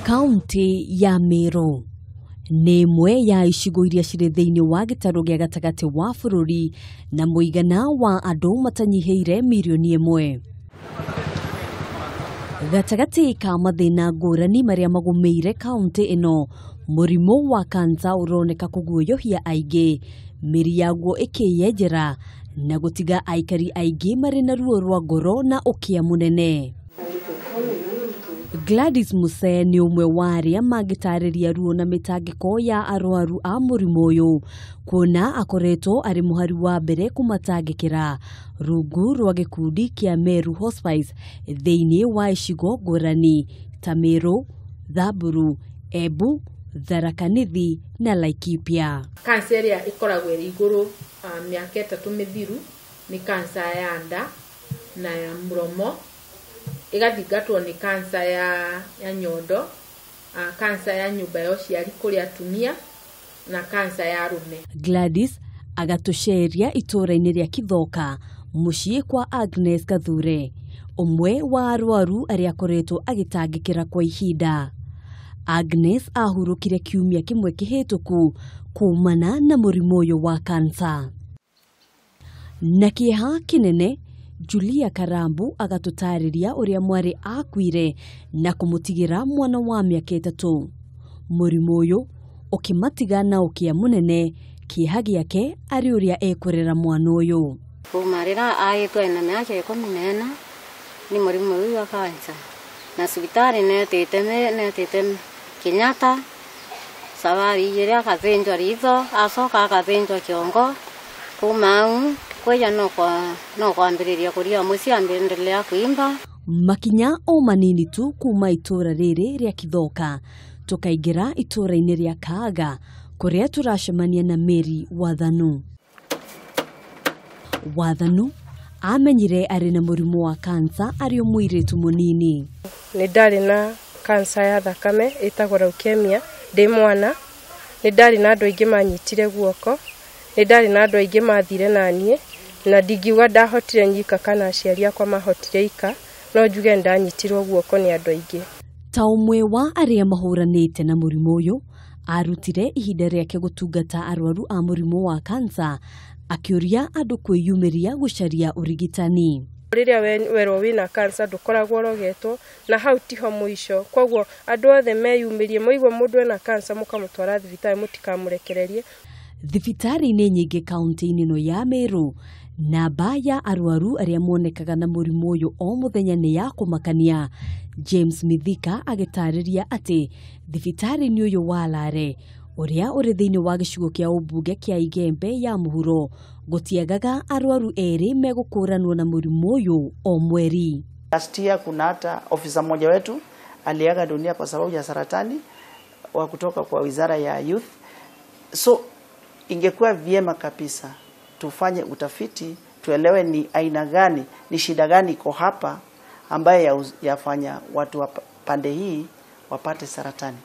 Kaunti ya Meru nĩ ĩmwe ya icigo iria cirĩ thĩinĩ wa gĩtarũ gĩa gatagatĩ wa bũrũri na mũigana wa andũ matanyihĩire mirioni 1. Gatagatĩ ka mathĩna ngũrani marĩa magũmĩire kaunti ĩno, mũrimũ wa kansa ũroneka kũguoyohia aingĩ, mĩri yaguo ĩkĩyenjera na gũtiga aikari aingĩ marĩ na ruo rwa ngoro na ũkĩa mũnene. Gladys Muse nĩ ũmwe wa arĩa mangĩtarĩria ruo na mĩtangĩko ya arwaru a mũrimũ ũyũ, kuona akoretwo arĩ mũhari wa mbere kũmatangĩkĩra rungu rwa gĩkundi kĩa Meru Hospice thĩinĩ wa icigo ngũrani ta Meru, Thamburu, Embu, Tharaka Nithi na Laikipia. Kansa ĩrĩa ĩkoragwo ĩrĩ igũrũ mĩaka 3 mĩthiru nĩ kansa ya nda na ya mũromo, ĩgathingatwo nĩ kansa ya nyondo, kansa ya nyũmba ya ũciari kũrĩ atumia na kansa ya arũme. Gladys agatũceria itũũra-inĩ rĩa Kithoka mũciĩ kwa Agnes Gathure, ũmwe wa arwaru arĩa akoretwo agĩtangĩkĩra kwa ihinda. Agnes ahurũkire kiumia kĩmwe kĩhĩtũku kumana na mũrimũ ũyũ wa kansa. Na kĩeha kĩnene, Julia Karambu agatũtarĩria ũrĩa mwarĩ akuire na kũmũtigĩra mwana wa mĩaka 3. Mũrimũ ũyũ ũkĩmatiga na ũkĩa mũnene, kĩeha gĩake arĩ ũrĩa ekũrera mwana ũyũ. Kuma rĩrĩa aĩtwo ena mĩaka 14 nĩ mũrimũ ũyũ wa kansa, na thibitarĩ netĩte Kenyatta safari igĩrĩ akathĩnjwo ritho acoka akathĩnjwo kĩongo. Kuma hau kwĩya no kwambĩrĩria kũria mũciĩ ambĩrĩria kuimba. Makinya o manini tu kuma itũũra rĩrĩ rĩa Kithoka tũkaingĩra itũũra-inĩ rĩa Kaaga kũrĩa tũracemania na Mary Wathanu. Wathanu amenyire arĩ na mũrimũ wa kansa arĩ o mũirĩtu mũnini. Nĩ ndarĩ na kansa ya thakame ĩtagwo leukemia ndĩ mwana. Nĩ ndarĩ na andũ aingĩ manyitire guoko, nĩ ndarĩ na andũ aingĩ mathire na niĩ, na ndingiuga ndahotire nyika kana aciari akwa mahotire ika, no njuge ndanyitirwo guoko nĩ andũ aingĩ. Ta ũmwe wa arĩa mahũranĩte na mũrimũ ũyũ, arutire ihinda rĩake gũtungata arwaru a mũrimũ wa kansa, akĩũria andũ kwĩyumĩria gũcaria ũrigitani. Rĩrĩa werwo wĩna kansa ndũkoragwo ũrogetwo, na hau tiho mũico. Koguo andũ othe meyumĩrie, mwaigua mũndũ ena kansa mũkamũtwara thibitarĩ, mũtikamũrekererie. Thibitarĩ-inĩ nyingĩ kaunti-inĩ ĩno ya Meru, namba ya arwaru arĩa monekaga na mũrimũ ũyũ o mũthenya nĩ ya kũmakania. James Mithika agĩtarĩria atĩ thibitarĩ-inĩ ũyũ wa Lare ũrĩa ũrĩ thĩinĩ wa gĩcigo kĩa ũmbunge kĩa Igembe ya mũhuro gũtiagaga arwaru erĩ megũkũranwo na mũrimũ ũyũ o mweri. Last year kuna hata ofisa mmoja wetu aliaga dunia kwa sababu ya saratani wa kutoka kwa wizara ya youth. So ingekuwa vyema kabisa tufanye utafiti, tuelewe ni aina gani, ni shida gani iko hapa ambaye yafanya watu wa pande hii wapate saratani.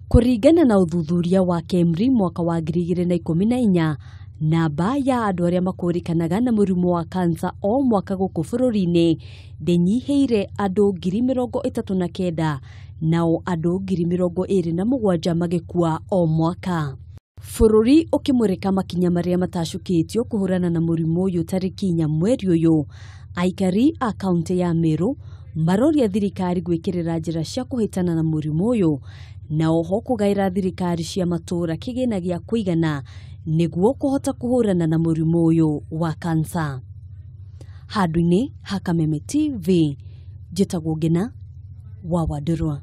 Kũringana na ũthuthuria wa KEMRI mwaka wa 2014, namba ya andũ arĩa makũrĩkanaga na mũrimũ wa kansa o mwaka gũkũ bũrũri-inĩ ndĩnyihĩire andũ 39,000, nao andũ 27,000 magĩkua o mwaka. Bũrũri ũkĩmũrĩka makinya marĩa matacũkĩtio kũhũrana na mũrimũ ũyũ tarĩki 4 mweri ũyũ, aikari a kaunti ya Meru maroria thirikari gwĩkĩrĩra njĩra cia kũhĩtana na mũrimũ ũyũ, na oho kũgaĩra thirikari cia matũũra kĩgĩna gĩa kũigana nĩguo kũhota kũhũrana na mũrimũ ũyũ wa kansa. Handũ-inĩ ha Kameme TV, njĩtagwo Ngina wa Wandũrwa.